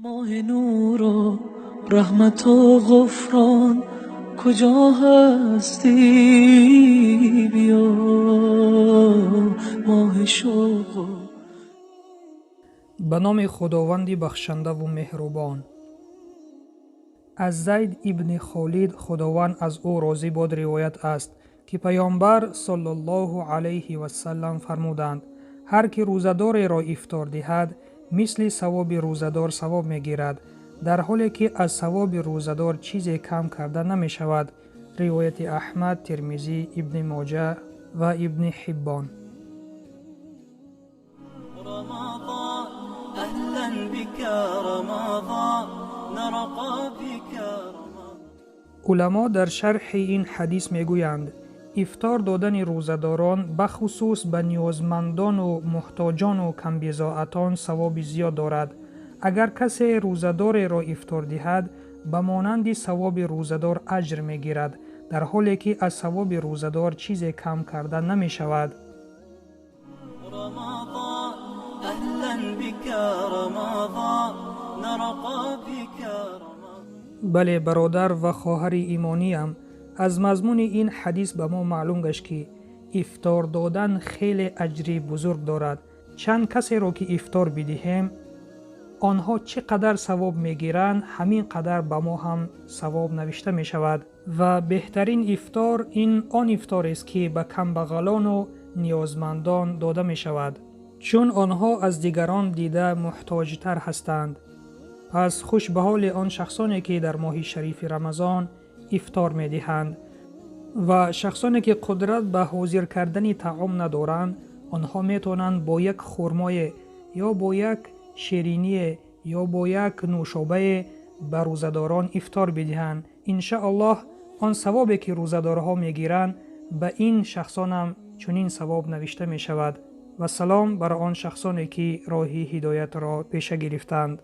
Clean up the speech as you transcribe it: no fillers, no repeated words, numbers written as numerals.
Моҳи нуру раҳмату ғуфрон, куҷо ҳастӣ биё, моҳи шавқ. Ба номи Худованди бахшандаву меҳрубон. Аз Зайд ибни Холид, Худованд аз ӯ розӣ бод, ривоят аст, ки Паёмбар саллаллоҳу алайҳи васаллам фармуданд: ҳар ки рӯзадореро ифтор диҳад, мисли савоби рӯзадор савоб мегирад, дар ҳоле ки аз савоби рӯзадор чизе кам карда намешавад. Ривояти Аҳмад, Термизӣ, Ибни Моҷа ва Ибни Ҳиббон. Рамазон, аҳлан бика Рамазон, нарқа бика Рамазон. Уламо дар шарҳи ин ҳадис мегӯянд: ифтор додани рӯзадорон, бахусус ба ниёзмандону муҳтоҷону камбизоатон, савоби зиёд дорад. Агар касе рӯзадореро ифтор диҳад, ба монанди савоби рӯзадор аҷр мегирад, дар ҳоле ки аз савоби рӯзадор чизе кам карда намешавад. Рамазон, аҳлан бика Рамазон, нарқа бика Рамазон. Бале, бародар ва хоҳари имониям, аз мазмуни ин ҳадис ба мо маълум гашт, ки ифтор додан хеле аҷри бузург дорад. Чанд касеро ки ифтор бидиҳем, онҳо чӣ қадар савоб мегиранд, ҳамин қадар ба мо ҳам савоб навишта мешавад. Ва беҳтарин ифтор ин он ифторест, ки ба камбағалону ниёзмандон дода мешавад, чун онҳо аз дигарон дида муҳтоҷтар ҳастанд. Пас хуш ба ҳоли он шахсоне, ки дар моҳи шарифи Рамазон ифтор медиҳанд, ва шахсоне ки қудрат ба ҳозир кардани таом надоранд, онҳо метавонанд бо як хурмое ё бо як шириние ё бо як нӯшобае ба рӯзадорон ифтор бидиҳанд. Иншааллоҳ, он савобе ки рӯзадорҳо мегиранд, ба ин шахсонам чунин савоб навишта мешавад. Ва салом бар он шахсоне, ки роҳи ҳидоятро пеша гирифтанд.